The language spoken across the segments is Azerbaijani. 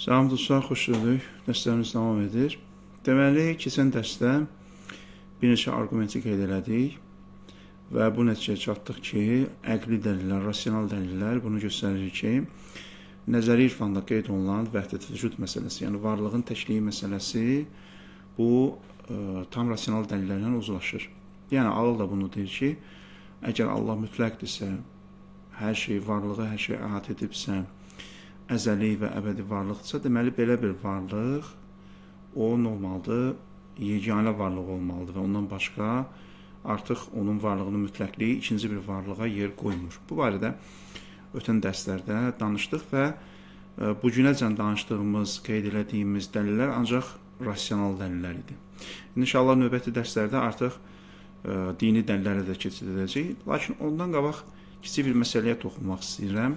Salam dostlar, xoş gördük. Dərslərimiz davam edir. Deməli, keçən dərsdə bir neçə arqumenti qeyd elədik və bu nəticəyə çatdıq ki, əqli dəlillər, rasional dəlillər bunu göstərir ki, nəzəri irfanda qeyd olunan vəhdət vücud məsələsi, yəni varlığın təkliyi məsələsi bu tam rasional dəlillərlə uzlaşır. Yəni ağıl da bunu deyir ki, əgər Allah mütləqdirsə, hər şey varlığı, hər şey əhatə edibsə, əzəli və əbədi varlıqdırsa, deməli belə bir varlıq o normaldır, yeganə varlıq olmalıdır və ondan başqa artıq onun varlığının mütləqliyi ikinci bir varlığa yer qoymur. Bu barədə ötən dərslərdə danışdıq və bu günəcən danışdığımız, qeyd elədiyimiz dəlillər ancaq rasional dəlillər idi. İnşallah növbəti dərslərdə artıq dini dəlillərə də keçid edəcəyik. Lakin ondan qabaq kiçik bir məsələyə toxunmaq istəyirəm.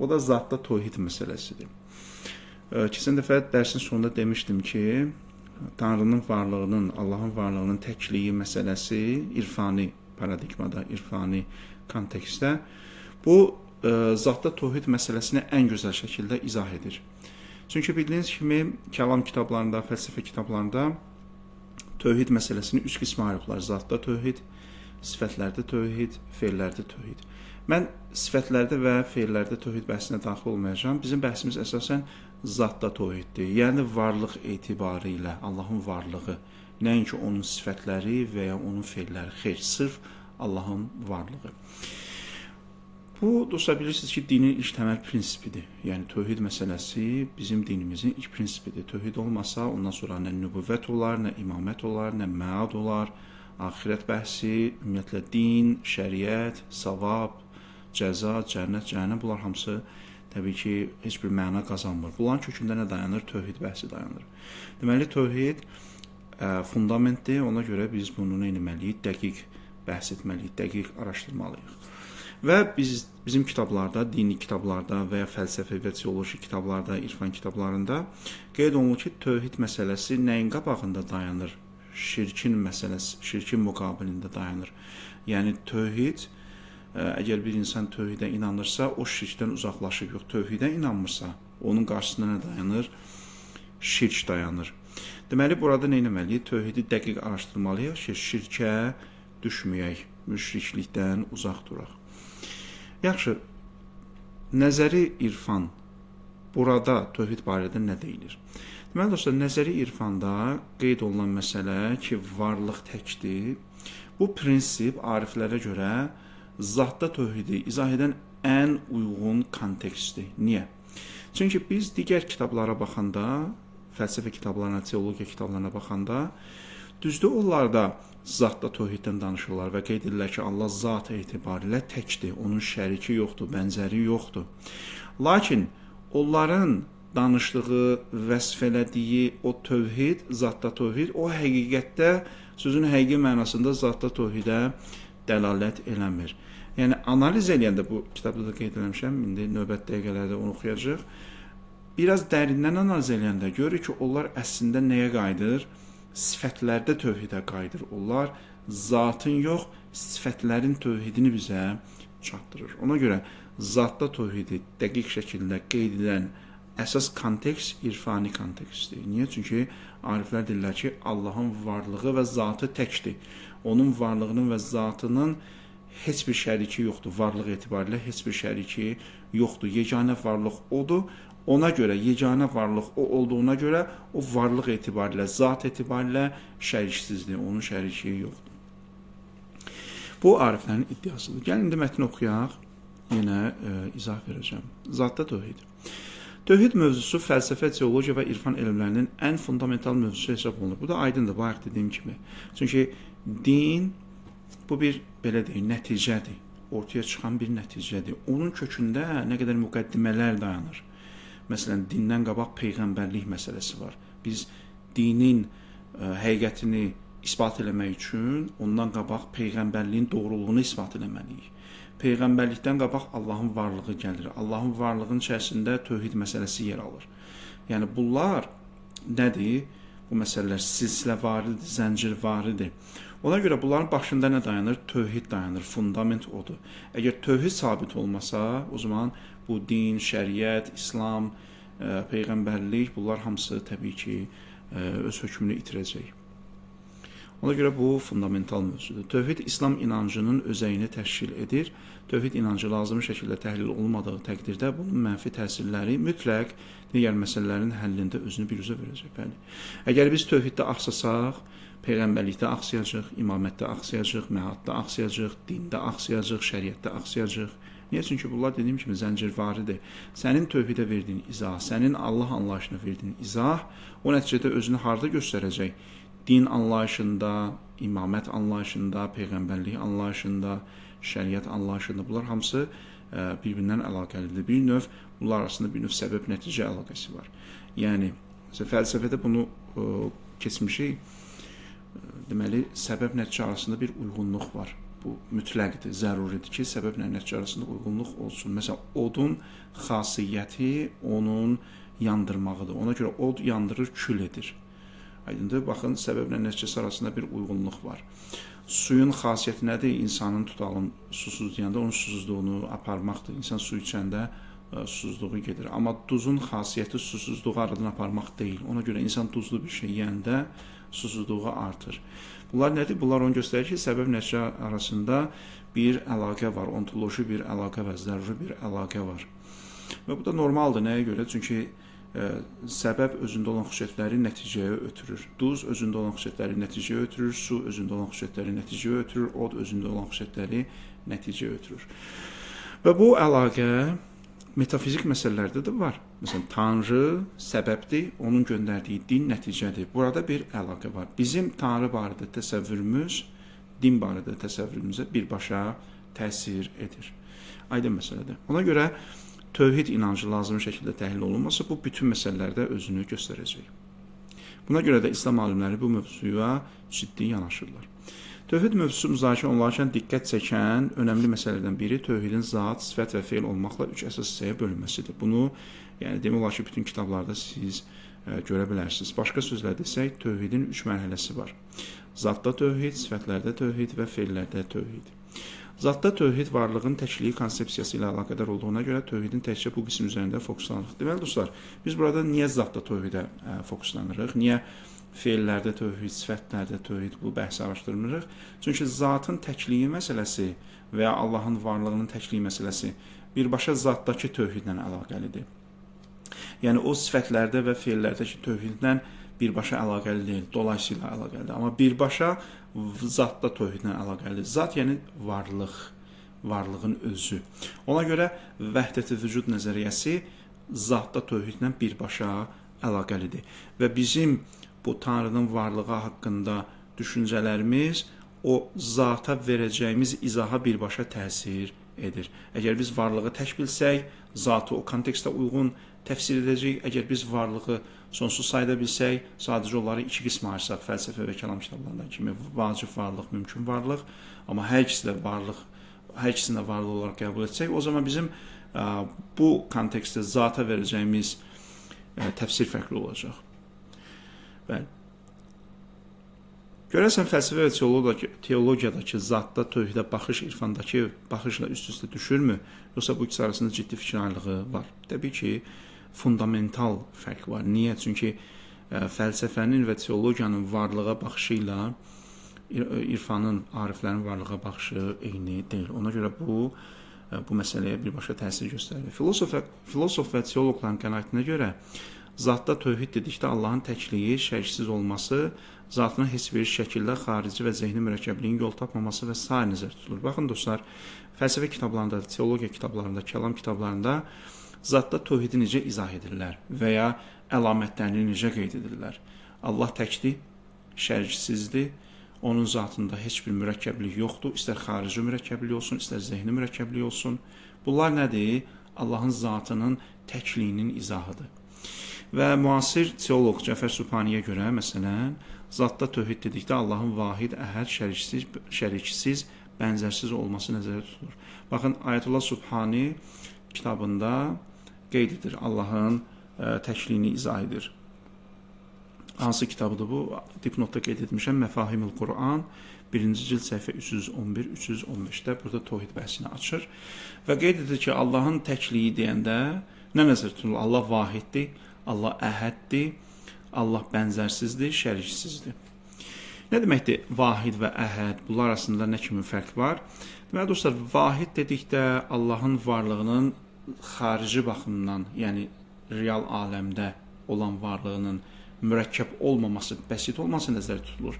O da zatda tövhid məsələsidir. Keçən dəfə dərsin sonunda demişdim ki, Tanrının varlığının, Allahın varlığının təkliyi məsələsi irfani paradigmada, irfani kontekstdə bu zatda tövhid məsələsini ən gözəl şəkildə izah edir. Çünki bildiyiniz kimi kəlam kitablarında, fəlsəfə kitablarında tövhid məsələsini üç qismə ayırıblar. Zatda tövhid, sifətlərdə tövhid, feillərdə tövhid. Mən sifətlərdə və feillərdə tövhid bəhsinə daxil olmayacağam. Bizim bəhsimiz əsasən zatda tövhiddir. Yəni varlıq etibarı ilə Allahın varlığı, nəinki onun sifətləri və ya onun feilləri. Xeyr, sırf Allahın varlığı. Bu, dostlar, bilirsiniz ki, dinin ilk təməl prinsipidir. Yəni tövhid məsələsi bizim dinimizin ilk prinsipidir. Tövhid olmasa ondan sonra nə nübüvvət olar, nə imamət olar, nə məad olar, axirət bəhsi, ümumiyyətlə din, şəriət, savab, cəza, cənnət, cəhənnəm, bunlar hamısı təbii ki, heç bir məna qazanmır. Bunların kökündə nə dayanır? Tövhid bəhsi dayanır. Deməli, tövhid fundamentdir. Ona görə biz bunu nə etməliyik? Dəqiq bəhs etməliyik, dəqiq araşdırmalıyıq. Və bizim kitablarda, dini kitablarda və ya fəlsəfə və teoloji kitablarda, irfan kitablarında qeyd olunur ki, tövhid məsələsi nəyin qabağında dayanır? Şirkin məsələsi, şirkin müqabilində dayanır. Yəni tövhid, əgər bir insan tövhidə inanırsa, o şirkdən uzaqlaşıb, yox, tövhidə inanmırsa, onun qarşısında nə dayanır? Şirk dayanır. Deməli, burada nə etməliyik? Tövhidi dəqiq araşdırmalıyıq ki, şirkə düşməyək, müşriklikdən uzaq duraq. Yaxşı, nəzəri irfan burada tövhid barədə nə deyilir? Deməli, dostlar, nəzəri irfanda qeyd olunan məsələ ki, varlıq təkdir. Bu prinsip ariflərə görə zatda tövhidi izah edən ən uyğun kontekstdir. Niyə? Çünki biz digər kitablara baxanda, fəlsəfə kitablarına, teologiya kitablarına baxanda, düzdür, onlar da zatda tövhiddən danışırlar və qeyd edirlər ki, Allah zat etibarilə təkdir, onun şəriki yoxdur, bənzəri yoxdur. Lakin onların danışdığı, vəsf elədiyi o tövhid, zatda tövhid, o həqiqətdə sözün həqiqi mənasında zatda tövhidə dəlalət eləmir. Yəni analiz eləyəndə, bu kitabda da qeyd eləmişəm, indi növbət dəqiqələrdə onu oxuyacağıq. Biraz dərindən analiz eləyəndə görürük ki, onlar əslində nəyə qayıdır? Sifətlərdə tövhidə qayıdır. Onlar zatın yox, sifətlərin tövhidini bizə çatdırır. Ona görə zatda tövhidi dəqiq şəkildə qeyd edən əsas kontekst irfani kontekstdir. Niyə? Çünki ariflər deyirlər ki, Allahın varlığı və zatı təkdir. Onun varlığının və zatının heç bir şəriki yoxdur. Varlıq etibarilə heç bir şəriki yoxdur. Yeganə varlıq odur. Ona görə yeganə varlıq o olduğuna görə o varlıq etibarilə, zat etibarilə şəriksizdir. Onun şəriki yoxdur. Bu ariflərin iddiasıdır. Gəlin indi mətni oxuyaq. Yenə izah verəcəm. Zatda tövhid. Tövhid mövzusu fəlsəfə, teologiya və irfan elmlərinin ən fundamental mövzusu hesab olunur. Bu da aydındır, bayaq dediyim kimi. Çünki din bu bir, belə deyək, nəticədir. Ortaya çıxan bir nəticədir. Onun kökündə nə qədər müqəddimələr dayanır. Məsələn, dindən qabaq peyğəmbərlik məsələsi var. Biz dinin həqiqətini isbat eləmək üçün ondan qabaq peyğəmbərliyin doğruluğunu isbat eləməliyik. Peyğəmbərlikdən qabaq Allahın varlığı gəlir. Allahın varlığının içərisində tövhid məsələsi yer alır. Yəni bunlar nədir? Bu məsələlər silsiləvaridir, zəncirvaridir. Ona görə bunların başında nə dayanır? Tövhid dayanır, fundament odur. Əgər tövhid sabit olmasa, o zaman bu din, şəriət, İslam, peyğəmbərlik, bunlar hamısı təbii ki, öz hökmünü itirəcək. Ona görə bu fundamental mövzudur. Tövhid İslam inancının özəyini təşkil edir. Tövhid inancı lazımi şəkildə təhlil olunmadığı təqdirdə bunun mənfi təsirləri mütləq digər məsələlərin həllində özünü biruzə verəcək. Bəli. Əgər biz tövhiddə axsasaq, peyğəmbərlikdə axsayacaq, imamətdə axsayacaq, məadda axsayacaq, dində axsayacaq, şəriətdə axsayacaq. Niyə? Çünki bunlar dediyim kimi zəncirvaridir. Sənin tövhidə verdiyin izah, sənin Allah anlayışına verdiyin izah o nəticədə özünü harda göstərəcək? Din anlayışında, imamət anlayışında, peyğəmbərlik anlayışında, şəriət anlayışında, bunlar hamısı bir-birindən əlaqəlidir. Bir növ bunlar arasında bir növ səbəb-nəticə əlaqəsi var. Yəni, məsələn, fəlsəfədə bunu keçmişik. Deməli, səbəb-nəticə arasında bir uyğunluq var. Bu mütləqdir, zəruridir ki, səbəblə nəticə arasında uyğunluq olsun. Məsələn, odun xasiyyəti onun yandırmağıdır. Ona görə od yandırır, kül edir. Aydındır? Baxın, səbəblə nəticəsi arasında bir uyğunluq var. Suyun xasiyyəti nədir? İnsanın tutalım susuz deyəndə onun susuzluğunu aparmaqdır. İnsan su içəndə susuzluğu gedir. Amma duzun xasiyyəti susuzluğu aradan aparmaq deyil. Ona görə insan duzlu bir şey yeyəndə susuzluğu artır. Bunlar nədir? Bunlar onu göstərir ki, səbəb-nəticə arasında bir əlaqə var, ontoloji bir əlaqə və zəruri bir əlaqə var. Və bu da normaldır. Nəyə görə? Çünki səbəb özündə olan xüsusiyyətləri nəticəyə ötürür. Duz özündə olan xüsusiyyətləri nəticəyə ötürür, su özündə olan xüsusiyyətləri nəticəyə ötürür, od özündə olan xüsusiyyətləri nəticəyə ötürür. Və bu əlaqə metafizik məsələlərdə də var. Məsələn, Tanrı səbəbdir, onun göndərdiyi din nəticədir. Burada bir əlaqə var. Bizim Tanrı barədə təsəvvürümüz, din barədə təsəvvürümüzə birbaşa təsir edir. Aydın məsələdir. Ona görə tövhid inancı lazımi şəkildə təhlil olunmasa, bu bütün məsələlərdə özünü göstərəcək. Buna görə də İslam alimləri bu mövzuya ciddi yanaşırlar. Tövhid mövzusu müzakirə olunarkən diqqət çəkən önəmli məsələlərdən biri tövhidin zat, sifət və feil olmaqla üç əsas hissəyə bölünməsidir. Bunu, yəni demək olar ki, bütün kitablarda siz görə bilərsiniz. Başqa sözlə desək, tövhidin üç mərhələsi var. Zatda tövhid, sifətlərdə tövhid və feillərdə tövhid. Zatda tövhid varlığın təkliyi konsepsiyası ilə əlaqədar olduğuna görə tövhidin təkcə bu qism üzərində fokuslanırıq. Deməli dostlar, biz burada niyə zatda tövhidə fokuslanırıq? Niyə feillərdə tövhid, sifətlərdə tövhid bu bəhsi araşdırmırıq? Çünki zatın təkliyi məsələsi və ya Allahın varlığının təkliyi məsələsi birbaşa zatdakı tövhidlə əlaqəlidir. Yəni o sifətlərdə və feillərdəki tövhidlə birbaşa əlaqəli deyil, dolayısıyla əlaqəlidir. Amma birbaşa zatda tövhidlə əlaqəlidir. Zat yəni varlıq, varlığın özü. Ona görə vəhdəti vücud nəzəriyyəsi zatda tövhidlə birbaşa əlaqəlidir. Və bizim bu Tanrının varlığı haqqında düşüncələrimiz o zata verəcəyimiz izaha birbaşa təsir edir. Əgər biz varlığı tək bilsək, zatı o kontekstə uyğun təfsir edəcəyik. Əgər biz varlığı sonsuz sayda bilsək, sadəcə onları iki qismə ayırsaq, fəlsəfə və kəlam kitablarından kimi vacib varlıq, mümkün varlıq, amma hər ikisi də varlıq, hər ikisini də varlıq olaraq qəbul etsək, o zaman bizim bu kontekstdə zata verəcəyimiz təfsir fərqli olacaq. Bəli. Görəsən, fəlsəfə və teologiyadakı zatda tövhidə baxış irfandakı baxışla üst-üstə düşürmü? Yoxsa bu ikisi arasında ciddi fikir ayrılığı var? Təbii ki, fundamental fərq var. Niyə? Çünki fəlsəfənin və teologiyanın varlığa baxışı ilə irfanın, ariflərin varlığa baxışı eyni deyil. Ona görə bu məsələyə birbaşa təsir göstərir. Filosof və teoloqların qənaətinə görə zatda tövhid dedikdə Allahın təkliyi, şəriksiz olması, zatına heç bir şəkildə xarici və zehni mürəkkəbliyin yol tapmaması və sair nəzərdə tutulur. Baxın dostlar, fəlsəfə kitablarında, teologiya kitablarında, kəlam kitablarında zatda tövhidi necə izah edirlər və ya əlamətlərini necə qeyd edirlər? Allah təkdir, şəriksizdir, onun zatında heç bir mürəkkəblik yoxdur, istər xarici mürəkkəblik olsun, istər zehni mürəkkəblik olsun. Bunlar nədir? Allahın zatının təkliyinin izahıdır. Və müasir teoloq Cəfər Sübhaniyə görə, məsələn, zatda tövhid dedikdə Allahın vahid, əhəd, şəriksiz, bənzərsiz olması nəzərdə tutulur. Baxın, Ayətullah Sübhani kitabında qeyd edir, Allahın təkliyini izah edir. Hansı kitabıdır bu? Dipnotda qeyd etmişəm, Məfahimül Quran, 1-ci cild səhifə 311-315-də burada tövhid bəhsini açır və qeyd edir ki, Allahın təkliyi deyəndə Nə nəzərdə tutulur? Allah vahiddir, Allah əhəddir, Allah bənzərsizdir, şəriksizdir. Nə deməkdir vahid və əhəd? Bunlar arasında nə kimi fərq var? Deməli dostlar, vahid dedikdə Allahın varlığının xarici baxımdan, yəni real aləmdə olan varlığının mürəkkəb olmaması, bəsit olması nəzərdə tutulur.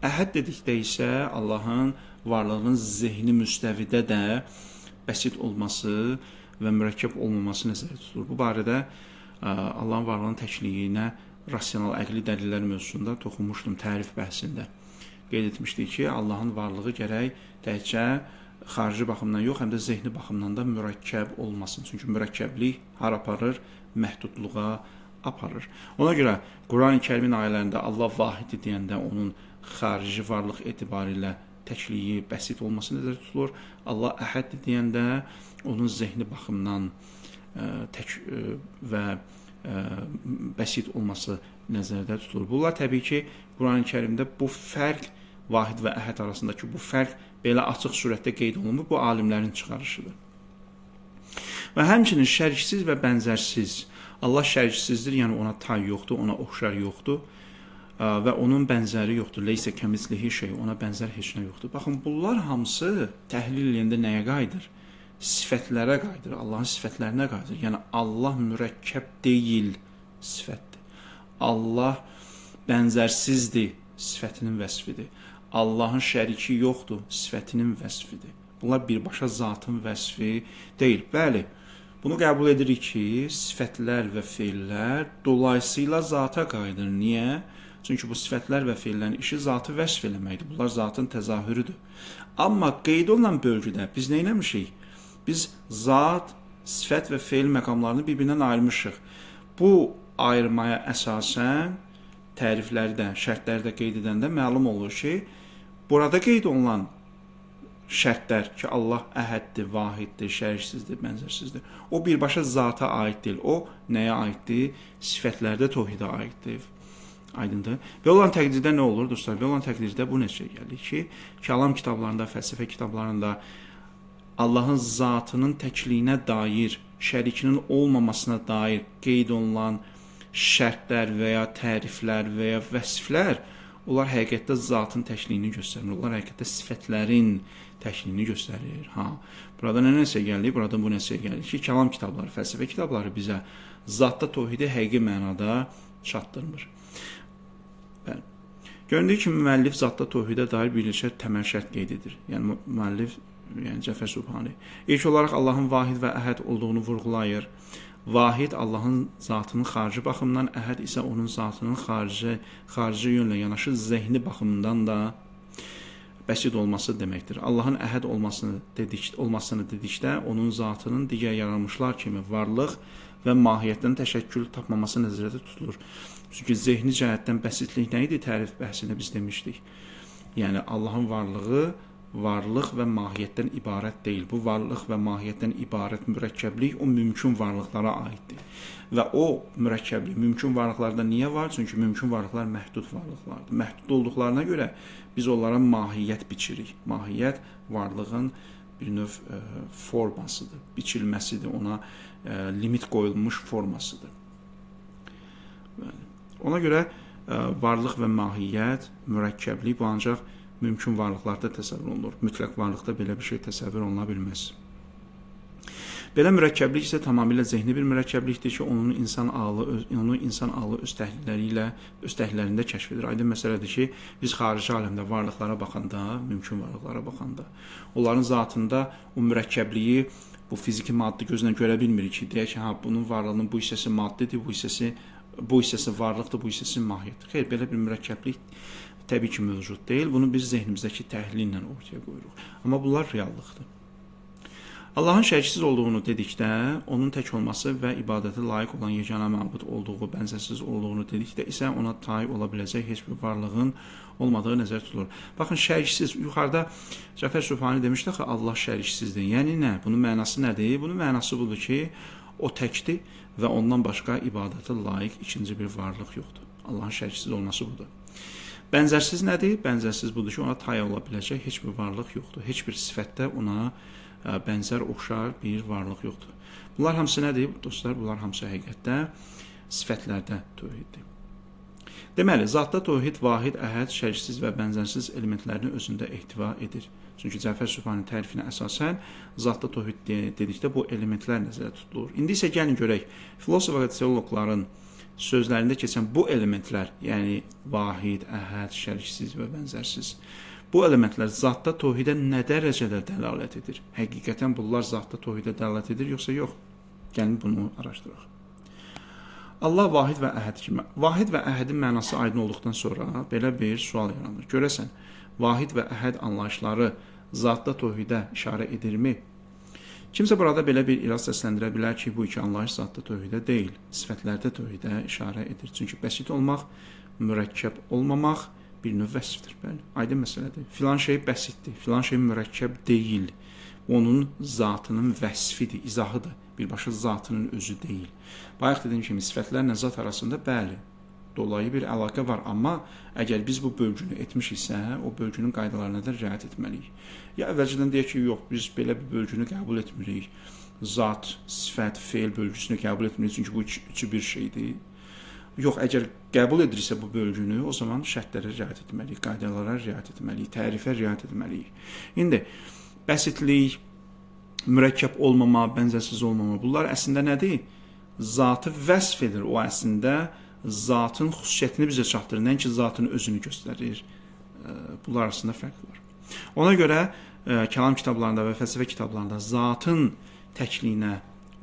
Əhəd dedikdə isə Allahın varlığının zehni müstəvidə də bəsit olması və mürəkkəb olmaması nəzərdə tutulur. Bu barədə Allahın varlığının təkliyinə rasional əqli dəlillər mövzusunda toxunmuşdum tərif bəhsində. Qeyd etmişdik ki, Allahın varlığı gərək təkcə xarici baxımdan yox, həm də zehni baxımdan da mürəkkəb olmasın. Çünki mürəkkəblik hara aparır? Məhdudluğa aparır. Ona görə Qurani Kərimin ayələrində Allah vahiddir deyəndə onun xarici varlıq etibarilə təkliyi, bəsit olması nəzərdə tutulur. Allah əhəddir deyəndə onun zehni baxımdan tək və bəsit olması nəzərdə tutulur. Bunlar təbii ki, Qurani Kərimdə bu fərq, vahid və əhəd arasındakı bu fərq belə açıq surətdə qeyd olunmur. Bu alimlərin çıxarışıdır. Və həmçinin şəriksiz və bənzərsiz. Allah şəriksizdir, yəni ona tay yoxdur, ona oxşar yoxdur və onun bənzəri yoxdur. Leysə kəmislihi şey, ona bənzər heç nə yoxdur. Baxın, bunlar hamısı təhlil eləyəndə nəyə qayıdır? Sifətlərə qayıdır, Allahın sifətlərinə qayıdır. Yəni Allah mürəkkəb deyil, sifətdir. Allah bənzərsizdir, sifətinin vəsfidir. Allahın şəriki yoxdur, sifətinin vəsfidir. Bunlar birbaşa zatın vəsfi deyil. Bəli, bunu qəbul edirik ki, sifətlər və feillər dolayısıyla zata qayıdır. Niyə? Çünki bu sifətlər və feillərin işi zatı vəsf eləməkdir. Bunlar zatın təzahürüdür. Amma qeyd olunan bölgüdə biz nə eləmişik? Biz zat, sifət və feil məqamlarını bir-birindən ayırmışıq. Bu ayırmaya əsasən tərifləri də, şərtləri də qeyd edəndə məlum olur ki, burada qeyd olunan şərtlər ki, Allah əhəddir, vahiddir, şəriksizdir, bənzərsizdir. O birbaşa zata aid deyil. O nəyə aiddir? Sifətlərdə tohidə aiddir. Aydındır. Belə olan təqdirdə nə olur dostlar? Belə olan təqdirdə bu nəticəyə gəlir ki, kəlam kitablarında, fəlsəfə kitablarında Allahın zatının təkliyinə dair, şərikinin olmamasına dair qeyd olunan şərtlər və ya təriflər və ya vəsflər, onlar həqiqətdə zatın təkliyini göstərmir. Onlar həqiqətdə sifətlərin təkliyini göstərir. Ha, burada nə nəticəyə gəlir? Burada bu nəticəyə gəlir ki, kəlam kitabları, fəlsəfə kitabları bizə zatda tohidi həqiqi mənada çatdırmır. Bəli. Göründüyü kimi müəllif zatda tohidə dair bir neçə təməl şərt qeyd edir. Yəni müəllif, yəni Cəfər Sübhani. İlk olaraq Allahın vahid və əhəd olduğunu vurğulayır. Vahid Allahın zatının xarici baxımından, əhəd isə onun zatının xarici yönlə yanaşı zehni baxımından da bəsit olması deməkdir. Allahın əhəd olmasını dedikdə onun zatının digər yaranmışlar kimi varlıq və mahiyyətdən təşəkkül tapmaması nəzərdə tutulur. Çünki zehni cəhətdən bəsitlik nə idi? Tərif bəhsində biz demişdik. Yəni Allahın varlığı varlıq və mahiyyətdən ibarət deyil. Bu varlıq və mahiyyətdən ibarət mürəkkəblik o mümkün varlıqlara aiddir. Və o mürəkkəblik mümkün varlıqlarda niyə var? Çünki mümkün varlıqlar məhdud varlıqlardır. Məhdud olduqlarına görə biz onlara mahiyyət biçirik. Mahiyyət varlığın bir növ formasıdır, biçilməsidir, ona limit qoyulmuş formasıdır. Bəli. Ona görə varlıq və mahiyyət, mürəkkəblik bu ancaq mümkün varlıqlarda təsəvvür olunur. Mütləq varlıqda belə bir şey təsəvvür oluna bilməz. Belə mürəkkəblik isə tamamilə zehni bir mürəkkəblikdir ki, onu insan ağlı öz təhlilləri ilə, öz təhlillərində kəşf edir. Aydın məsələdir ki, biz xarici aləmdə varlıqlara baxanda, mümkün varlıqlara baxanda, onların zatında o mürəkkəbliyi bu fiziki maddi gözlə görə bilmirik ki, deyək ki, ha, bunun varlığının bu hissəsi maddidir, bu hissəsi varlıqdır, bu hissəsi mahiyyətdir. Xeyr, belə bir mürəkkəblik təbii ki, mövcud deyil. Bunu biz zehnimizdəki təhlillə ortaya qoyuruq. Amma bunlar reallıqdır. Allahın şəriksiz olduğunu dedikdə, onun tək olması və ibadətə layiq olan yeganə məbud olduğu, bənzərsiz olduğunu dedikdə isə ona tay ola biləcək heç bir varlığın olmadığı nəzərdə tutulur. Baxın, şəriksiz, yuxarıda Cəfər Sübhani demişdi ki, Allah şəriksizdir. Yəni nə? Bunun mənası nədir? Bunun mənası budur ki, o təkdir və ondan başqa ibadətə layiq ikinci bir varlıq yoxdur. Allahın şəriksiz olması budur. Bənzərsiz nədir? Bənzərsiz budur ki, ona tay ola biləcək heç bir varlıq yoxdur. Heç bir sifətdə ona bənzər, oxşar bir varlıq yoxdur. Bunlar hamısı nədir, dostlar? Bunlar hamısı həqiqətdə sifətlərdə tövhiddir. Deməli, zatda tövhid vahid, əhəd, şəriksiz və bənzərsiz elementlərini özündə ehtiva edir. Çünki Cəfər Sübhaninin tərifinə əsasən zatda tövhid dedikdə bu elementlər nəzərdə tutulur. İndi isə gəlin görək, filosof və teoloqların sözlərində keçən bu elementlər, yəni vahid, əhəd, şəriksiz və bənzərsiz, bu elementlər zatda tövhidə nə dərəcədə dəlalət edir? Həqiqətən bunlar zatda tövhidə dəlalət edir, yoxsa yox? Gəlin bunu araşdıraq. Allah vahid və əhəd kimi. Vahid və əhədin mənası aydın olduqdan sonra belə bir sual yaranır. Görəsən, vahid və əhəd anlayışları zatda tövhidə işarə edirmi? Kimsə burada belə bir iraz səsləndirə bilər ki, bu iki anlayış zatda tövhidə deyil, sifətlərdə tövhidə işarə edir. Çünki bəsit olmaq, mürəkkəb olmamaq bir növ vəsfdir. Bəli, aydın məsələdir. Filan şey bəsitdir, filan şey mürəkkəb deyil. Onun zatının vəsfidir, izahıdır. Birbaşa zatının özü deyil. Bayaq dediyim kimi, sifətlərlə zat arasında bəli, dolayı bir əlaqə var, amma əgər biz bu bölgünü etmişiksə, o bölgünün qaydalarına da riayət etməliyik. Ya əvvəlcədən deyək ki, yox, biz belə bir bölgünü qəbul etmirik. Zat, sifət, feil bölgüsünü qəbul etmirik, çünki bu üçü bir şeydir. Yox, əgər qəbul ediriksə bu bölgünü, o zaman şərtlərə riayət etməliyik, qaydalara riayət etməliyik, tərifə riayət etməliyik. İndi, bəsitlik, mürəkkəb olmama, bənzərsiz olmama, bunlar əslində nədir? Zatı vəsf edir. O əslində zatın xüsusiyyətini bizə çatdırır, nəinki zatın özünü göstərir. Bunlar arasında fərq var. Ona görə kəlam kitablarında və fəlsəfə kitablarında zatın təkliyinə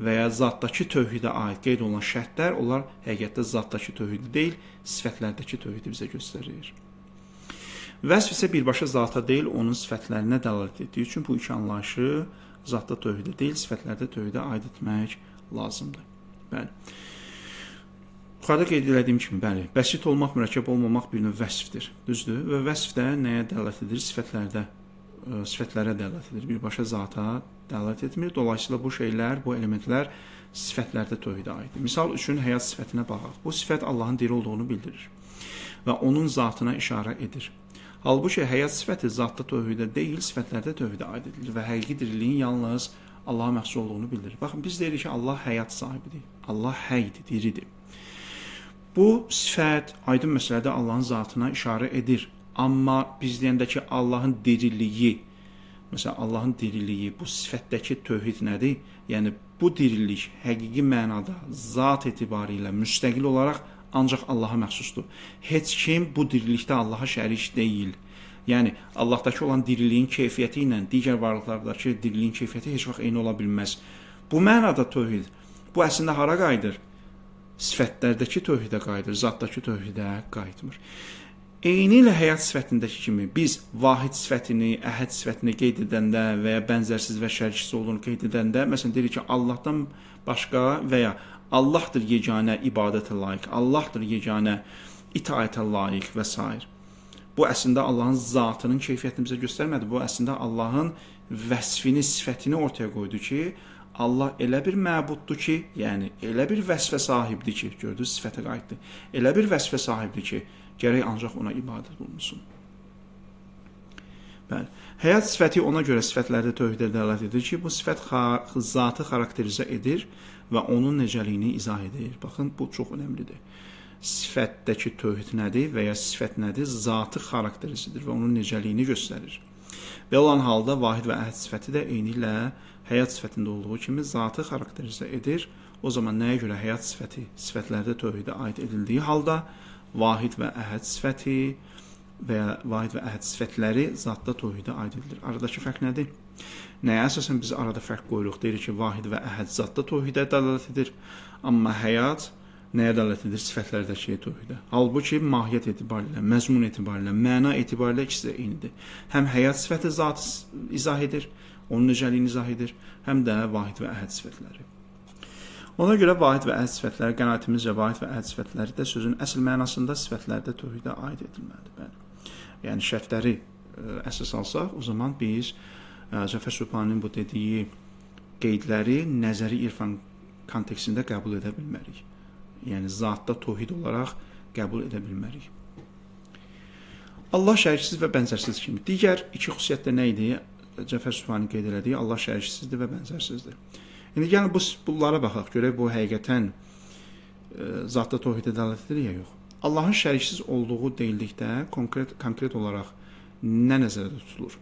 və ya zatdakı tövhidə aid qeyd olunan şərtlər, onlar həqiqətdə zatdakı tövhidi deyil, sifətlərdəki tövhidi bizə göstərir. Vəsf isə birbaşa zata deyil, onun sifətlərinə dəlalət etdiyi üçün bu iki anlayışı zatda tövhidə deyil, sifətlərdə tövhidə aid etmək lazımdır. Bəli. Yuxarıda qeyd elədiyim kimi, bəli, bəsit olmaq, mürəkkəb olmamaq bir növ vəsfdir. Düzdür? Və vəsf də nəyə dəlalət edir? Sifətlərə dəlalət edir. Birbaşa zata dəlalət etmir. Dolayısıyla bu şeylər, bu elementlər sifətlərdə tövhidə aiddir. Misal üçün, həyat sifətinə baxaq. Bu sifət Allahın diri olduğunu bildirir və onun zatına işarə edir. Halbuki həyat sifəti zatda tövhidə deyil, sifətlərdə tövhidə aid edilir və həqiqi diriliyin yalnız Allaha məxsus olduğunu bildirir. Baxın, biz deyirik ki, Allah həyat sahibidir. Allah həydir, diridir. Bu sifət aydın məsələdə Allahın zatına işarə edir. Amma biz deyəndə ki, Allahın diriliyi, məsələn, Allahın diriliyi, bu sifətdəki tövhid nədir? Yəni, bu dirilik həqiqi mənada zat etibarilə müstəqil olaraq ancaq Allaha məxsusdur. Heç kim bu dirilikdə Allaha şərik deyil. Yəni, Allahdakı olan diriliyin keyfiyyəti ilə digər varlıqlardakı diriliyin keyfiyyəti heç vaxt eyni ola bilməz. Bu mənada tövhid, bu əslində hara qayıdır? Sifətlərdəki tövhidə qayıdır, zatdakı tövhidə qayıtmır. Eyni ilə həyat sifətindəki kimi biz vahid sifətini, əhəd sifətini qeyd edəndə və ya bənzərsiz və şəriksiz olduğunu qeyd edəndə, məsələn, deyirik ki, Allahdan başqa və ya Allahdır yeganə ibadətə layiq, Allahdır yeganə itaətə layiq və s. Bu əslində Allahın zatının keyfiyyətini bizə göstərmədi. Bu əslində Allahın vəsfini, sifətini ortaya qoydu ki, Allah elə bir məbuddur ki, yəni elə bir vəsfə sahibdir ki, gördünüz, sifətə qayıtdı. Elə bir vəsfə sahibdir ki, gərək ancaq ona ibadət olunsun. Bəli. Həyat sifəti ona görə sifətlərdə tövhidə dəlalət edir ki, bu sifət zatı xarakterizə edir və onun necəliyini izah edir. Baxın, bu çox önəmlidir. Sifətdəki tövhid nədir və ya sifət nədir? Zatı xarakterizədir və onun necəliyini göstərir. Belə olan halda vahid və əhəd sifəti də eynilə həyat sifətində olduğu kimi zatı xarakterizə edir. O zaman nəyə görə həyat sifəti sifətlərdə tövhidə aid edildiyi halda vahid və əhəd sifəti və ya vahid və əhəd sifətləri zatda tövhidə aid edilir. Aradakı fərq nədir? Nəyə əsasən biz arada fərq qoyuruq? Deyirik ki, vahid və əhəd zatda tövhidə dəlalət edir, amma həyat nəyə dəlalət edir? Sifətlərdəki tövhidə. Halbuki mahiyyət etibarilə, məzmun etibarilə, məna etibarilə ikisi də eynidir. Həm həyat sifəti zatı izah edir, onun necəliyini izah edir, həm də vahid və əhəd sifətləri. Ona görə vahid və əhəd sifətləri, qənaətimizcə vahid və əhəd sifətləri də sözün əsl mənasında sifətlərdə tövhidə aid edilməlidir. Bəli. Yəni şərtləri əsas alsaq, o zaman biz Cəfər Sübhaninin bu dediyi qeydləri nəzəri irfan kontekstində qəbul edə bilmərik. Yəni zatda tövhid olaraq qəbul edə bilmərik. Allah şəriksiz və bənzərsiz kimi. Digər iki xüsusiyyət də nə idi? Cəfər Sübhani qeyd elədiyi Allah şəriksizdir və bənzərsizdir. İndi gəlin bunlara baxaq, görək bu həqiqətən zatda tövhidə dəlalət edir ya yox. Allahın şəriksiz olduğu deyildikdə konkret olaraq nə nəzərdə tutulur?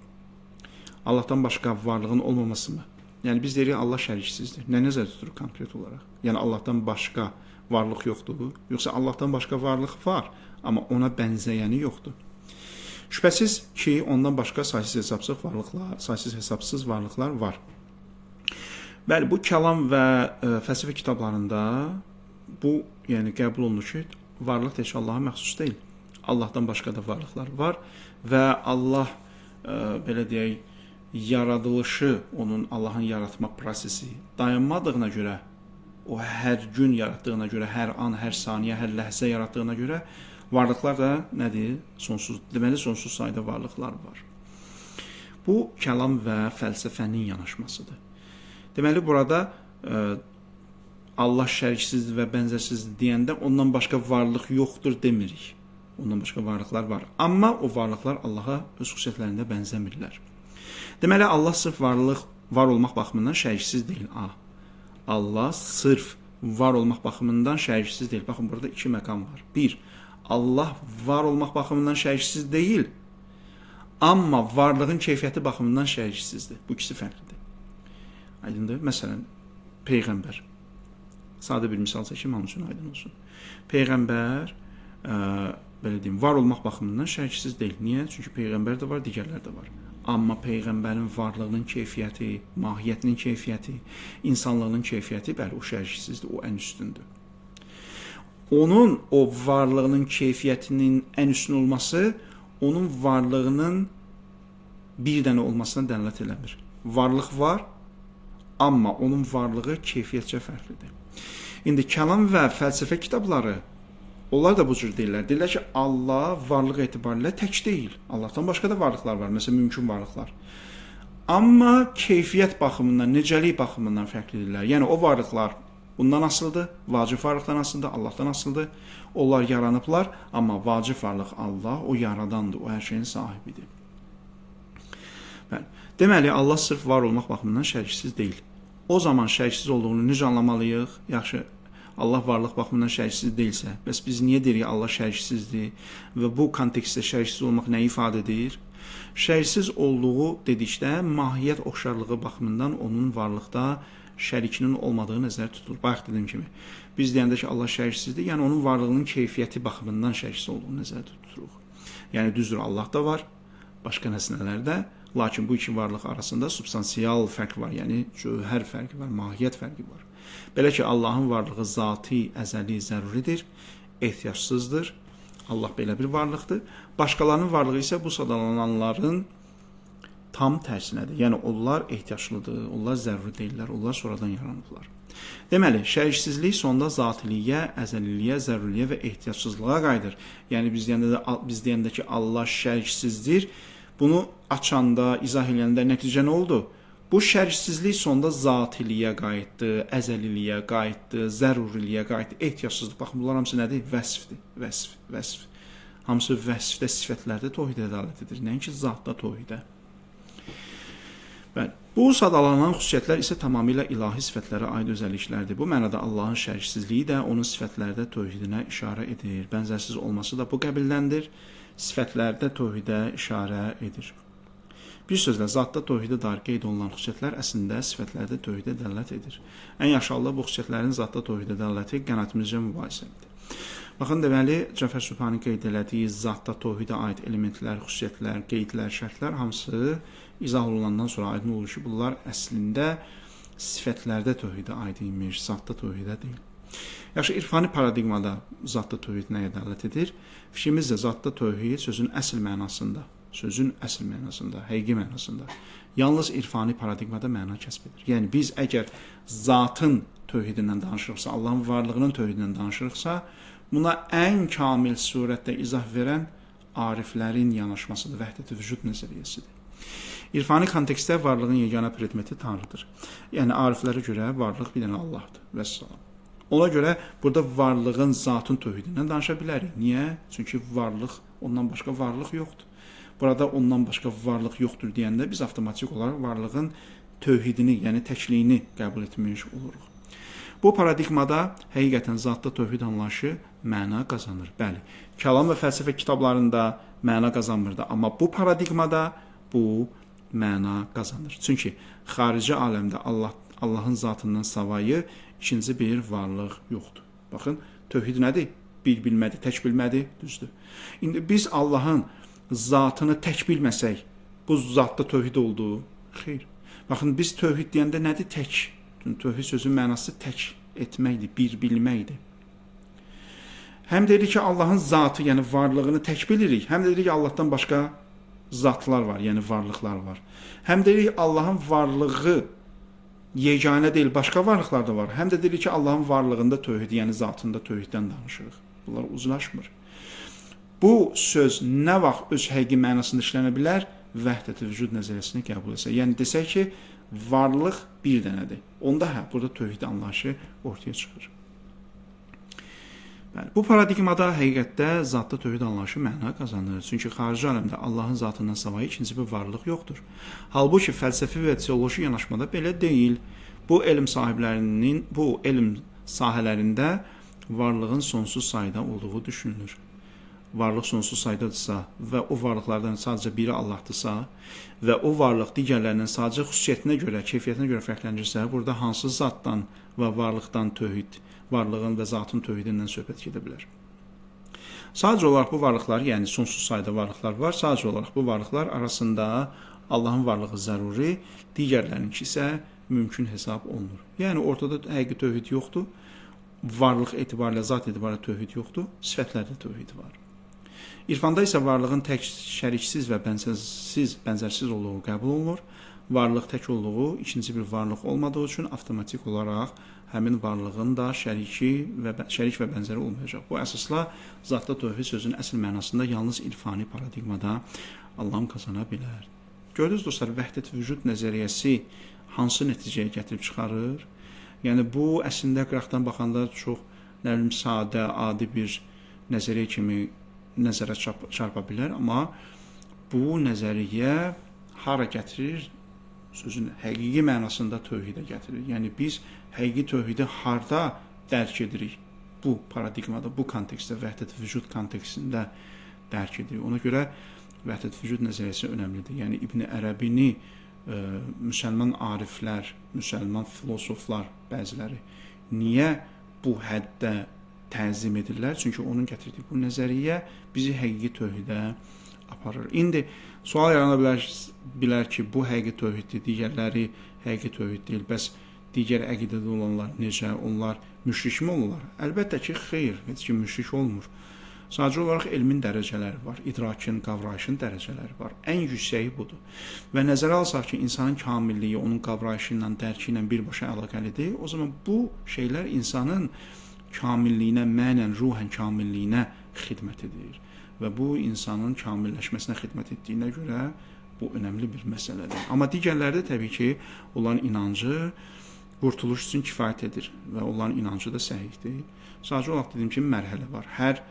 Allahdan başqa varlığın olmaması mı? Yəni biz deyirik Allah şəriksizdir. Nə nəzərdə tutulur konkret olaraq? Yəni Allahdan başqa varlıq yoxdur, yoxsa Allahdan başqa varlıq var, amma ona bənzəyəni yoxdur. Şübhəsiz ki, ondan başqa saysız hesabsız varlıqlar var. Bəli, bu kəlam və fəlsəfə kitablarında bu, yəni qəbul olunur ki, varlıq tək Allaha məxsus deyil. Allahdan başqa da varlıqlar var və Allah belə deyək, yaradılışı, onun Allahın yaratma prosesi dayanmadığına görə, o hər gün yaratdığına görə, hər an, hər saniyə, hər ləhzə yaratdığına görə varlıqlar da nədir? Sonsuz, deməli sonsuz sayda varlıqlar var. Bu kəlam və fəlsəfənin yanaşmasıdır. Deməli burada Allah şəriksizdir və bənzərsizdir deyəndə ondan başqa varlıq yoxdur demirik. Ondan başqa varlıqlar var. Amma o varlıqlar Allaha öz xüsusiyyətlərində bənzəmirlər. Deməli Allah sırf varlıq, var olmaq baxımından şəriksiz deyil. Allah sırf var olmaq baxımından şəriksiz deyil. Baxın, burada iki məqam var. Bir, Allah var olmaq baxımından şəriksiz deyil, amma varlığın keyfiyyəti baxımından şəriksizdir. Bu ikisi fərqlidir. Aydındır? Məsələn, Peyğəmbər. Sadə bir misal çəkim, hamı üçün aydın olsun. Peyğəmbər, belə deyim, var olmaq baxımından şəriksiz deyil. Niyə? Çünki Peyğəmbər də var, digərlər də var. Amma Peyğəmbərin varlığının keyfiyyəti, mahiyyətinin keyfiyyəti, insanlığının keyfiyyəti, bəli, o şəriksizdir, o ən üstündür. Onun o varlığının keyfiyyətinin ən üstün olması, onun varlığının bir dənə olmasına dəlalət eləmir. Varlıq var, amma onun varlığı keyfiyyətcə fərqlidir. İndi kəlam və fəlsəfə kitabları, onlar da bu cür deyirlər. Deyirlər ki, Allah varlıq etibarilə tək deyil. Allahdan başqa da varlıqlar var, məsələn, mümkün varlıqlar. Amma keyfiyyət baxımından, necəlik baxımından fərqlidirlər. Yəni, o varlıqlar bundan asılıdır, vacib varlıqdan asılıdır, Allahdan asılıdır. Onlar yaranıblar, amma vacib varlıq Allah, o yaradandır, o hər şeyin sahibidir. Bəli. Deməli, Allah sırf var olmaq baxımından şəriksiz deyil. O zaman şəriksiz olduğunu necə anlamalıyıq? Yaxşı, Allah varlıq baxımından şəriksiz deyilsə, bəs biz niyə deyirik Allah şəriksizdir və bu kontekstdə şəriksiz olmaq nəyi ifadə edir? Şəriksiz olduğu dedikdə mahiyyət oxşarlığı baxımından onun varlıqda şərikinin olmadığı nəzərdə tutulur. Bayaq dediyim kimi, biz deyəndə ki, Allah şəriksizdir, yəni onun varlığının keyfiyyəti baxımından şəriksiz olduğunu nəzərdə tuturuq. Yəni düzdür, Allah da var, başqa nəsnələr də, lakin bu iki varlıq arasında substansial fərq var, yəni cövhər fərqi var, mahiyyət fərqi var. Belə ki, Allahın varlığı zati, əzəli, zəruridir, ehtiyacsızdır. Allah belə bir varlıqdır. Başqalarının varlığı isə bu sadalananların tam tərsinədir. Yəni onlar ehtiyaclıdır, onlar zəruri deyirlər, onlar sonradan yaranıblar. Deməli, şəriksizlik sonda zatiliyə, əzəliliyə, zəruriliyə və ehtiyacsızlığa qayıdır. Yəni biz deyəndə ki, Allah şəriksizdir, bunu açanda, izah eləyəndə nəticə nə oldu? Bu şəriksizlik sonda zatiliyə qayıtdı, əzəliliyə qayıtdı, zəruriliyə qayıtdı, ehtiyacsızlıq. Baxın, bunlar hamısı nədir? Vəsfdir, vəsf, vəsf. Hamısı vəsfdə, sifətlərdə tövhidə dəlalət edir, nəinki zatda tövhidə. Bəli, bu sadalanan xüsusiyyətlər isə tamamilə ilahi sifətlərə aid özəlliklərdir. Bu mənada Allahın şəriksizliyi də onun sifətlərdə tövhidinə işarə edir. Bənzərsiz olması da bu qəbildəndir. Sifətlərdə tövhidə işarə edir. Bir sözlə, zatda tövhidə dair qeyd olunan xüsusiyyətlər əslində sifətlərdə tövhidə dəlalət edir. Ən yaxşı halda bu xüsusiyyətlərin zatda tövhidə dəlaləti qənaətimizcə mübahisəlidir. Baxın, deməli, Cəfər Sübhani qeyd elədiyi zatda tövhidə aid elementlər, xüsusiyyətlər, qeydlər, şərtlər hamısı izah olunandan sonra aydın olur ki, bunlar əslində sifətlərdə tövhidə aid imiş, zatda tövhidə deyil. Yaxşı, irfani paradigmada zatda tövhid nəyə dəlalət edir? Fikrimizcə zatda tövhid sözün əsl mənasında, həqiqi mənasında yalnız irfani paradigmada məna kəsb edir. Yəni biz əgər zatın tövhidindən danışırıqsa, Allahın varlığının tövhidindən danışırıqsa, buna ən kamil surətdə izah verən ariflərin yanaşmasıdır, vəhdət-i vücud nəzəriyyəsidir. İrfani kontekstdə varlığın yeganə predmeti Tanrıdır. Yəni ariflərə görə varlıq bir dənə Allahdır. Vəssalam. Ona görə burada varlığın, zatın tövhidindən danışa bilərik. Niyə? Çünki varlıq, ondan başqa varlıq yoxdur. Burada ondan başqa varlıq yoxdur deyəndə biz avtomatik olaraq varlığın tövhidini, yəni təkliyini qəbul etmiş oluruq. Bu paradigmada həqiqətən zatda tövhid anlayışı məna qazanır. Bəli, kəlam və fəlsəfə kitablarında məna qazanmırdı, amma bu paradigmada bu məna qazanır. Çünki xarici aləmdə Allahın zatından savayı ikinci bir varlıq yoxdur. Baxın, tövhid nədir? Bir bilmədir, tək bilmədir, düzdür. İndi biz Allahın zatını tək bilməsək, bu zatda tövhid oldu? Xeyr. Baxın, biz tövhid deyəndə nədir tək? Tövhid sözünün mənası tək etməkdir, bir bilməkdir. Həm deyirik ki, Allahın zatı, yəni varlığını tək bilirik, həm də deyirik ki, Allahdan başqa zatlar var, yəni varlıqlar var. Həm deyirik Allahın varlığı yeganə deyil, başqa varlıqlar da var. Həm də deyirik ki, Allahın varlığında tövhid, yəni zatında tövhiddən danışırıq. Bunlar uzlaşmır. Bu söz nə vaxt öz həqiqi mənasında işlənə bilər? Vəhdəti vücud nəzəriyyəsini qəbul etsə. Yəni desək ki, varlıq bir dənədir. Onda hə, burada tövhid anlayışı ortaya çıxır. Bəli, bu paradigmada həqiqətdə zatda tövhid anlayışı məna qazanır. Çünki xarici aləmdə Allahın zatından savayı ikinci bir varlıq yoxdur. Halbuki fəlsəfi və teoloji yanaşmada belə deyil. Bu elm sahiblərinin, bu elm sahələrində varlığın sonsuz sayda olduğu düşünülür. Varlıq sonsuz saydadırsa və o varlıqlardan sadəcə biri Allahdısa və o varlıq digərlərindən sadəcə xüsusiyyətinə görə, keyfiyyətinə görə fərqlənirsə, burada hansı zatdan və varlıqdan tövhid, varlığın və zatın tövhidindən söhbət gedə bilər. Sadəcə olaraq bu varlıqlar, yəni sonsuz sayda varlıqlar var, sadəcə olaraq bu varlıqlar arasında Allahın varlığı zəruri, digərlərininki isə mümkün hesab olunur. Yəni ortada həqiqi tövhid yoxdur. Varlıq etibarilə, zat etibarilə tövhid yoxdur, sifətlərdə tövhid var. İrfanda isə varlığın tək, şəriksiz və bənzərsiz olduğu qəbul olunur. Varlıq tək olduğu, ikinci bir varlıq olmadığı üçün avtomatik olaraq həmin varlığın da şərik və bənzəri olmayacaq. Bu əsasla zatda tövhid sözünün əsl mənasında yalnız irfani paradigmada anlam qazana bilər. Gördünüz dostlar, vəhdət vücud nəzəriyyəsi hansı nəticəyə gətirib çıxarır? Yəni bu əslində qıraqdan baxanda çox, nə bilim, sadə, adi bir nəzəriyyə kimi nəzərə çarpa bilər, amma bu nəzəriyyə hara gətirir? Sözün həqiqi mənasında tövhidə gətirir. Yəni biz həqiqi tövhidi harda dərk edirik? Bu paradigmada, bu kontekstdə, vəhdət vücud kontekstində dərk edirik. Ona görə vəhdət vücud nəzəriyyəsi önəmlidir. Yəni İbn Ərəbini müsəlman ariflər, müsəlman filosoflar bəziləri niyə bu həddə təzim edirlər? Çünki onun gətirdiyi bu nəzəriyyə bizi həqiqi tövhidə aparır. İndi sual yarana bilər ki, bu həqiqi tövhiddir, digərləri həqiqi tövhid deyil. Bəs digər əqidədə olanlar necə? Onlar müşrikmi olurlar? Əlbəttə ki, xeyr, heç kim müşrik olmur. Sadəcə olaraq elmin dərəcələri var, idrakın, qavrayışın dərəcələri var. Ən yüksəyi budur. Və nəzərə alsaq ki, insanın kamilliyi onun qavrayışı ilə, dərki ilə birbaşa əlaqəlidir, o zaman bu şeylər insanın kamilliyinə, mənən, ruhən kamilliyinə xidmət edir. Və bu insanın kamilləşməsinə xidmət etdiyinə görə bu önəmli bir məsələdir. Amma digərləri də təbii ki, onların inancı qurtuluş üçün kifayət edir və onların inancı da səhihdir. Sadəcə olaraq dediyim kimi mərhələ var. Hər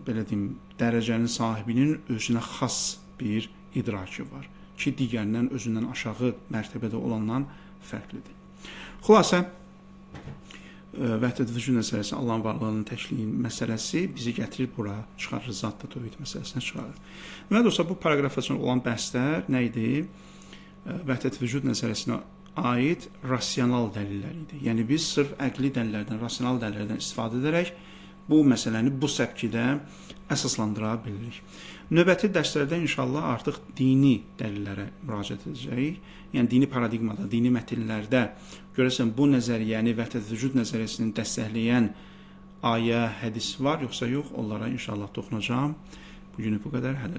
belə deyim, dərəcənin sahibinin özünə xas bir idrakı var ki, digərindən, özündən aşağı mərtəbədə olandan fərqlidir. Xülasə, vəhdət vücud məsələsi, Allahın varlığının təkliyi məsələsi bizi gətirir bura, çıxarır, zatda tövhid məsələsinə çıxarır. Və dostlar, bu paraqraf üçün olan bəhslər nə idi? Vəhdət vücud nəzəriyyəsinə aid rasional dəlillər idi. Yəni biz sırf əqli dəlillərdən, rasional dəlillərdən istifadə edərək bu məsələni bu səpkidə əsaslandıra bilirik. Növbəti dərslərdə inşallah artıq dini dəlillərə müraciət edəcəyik. Yəni dini paradigmada, dini mətnlərdə görəsən bu nəzəriyyəni, vəhdət vücud nəzəriyyəsini dəstəkləyən ayə, hədis var yoxsa yox, onlara inşallah toxunacağam. Bu günü bu qədər. Hələ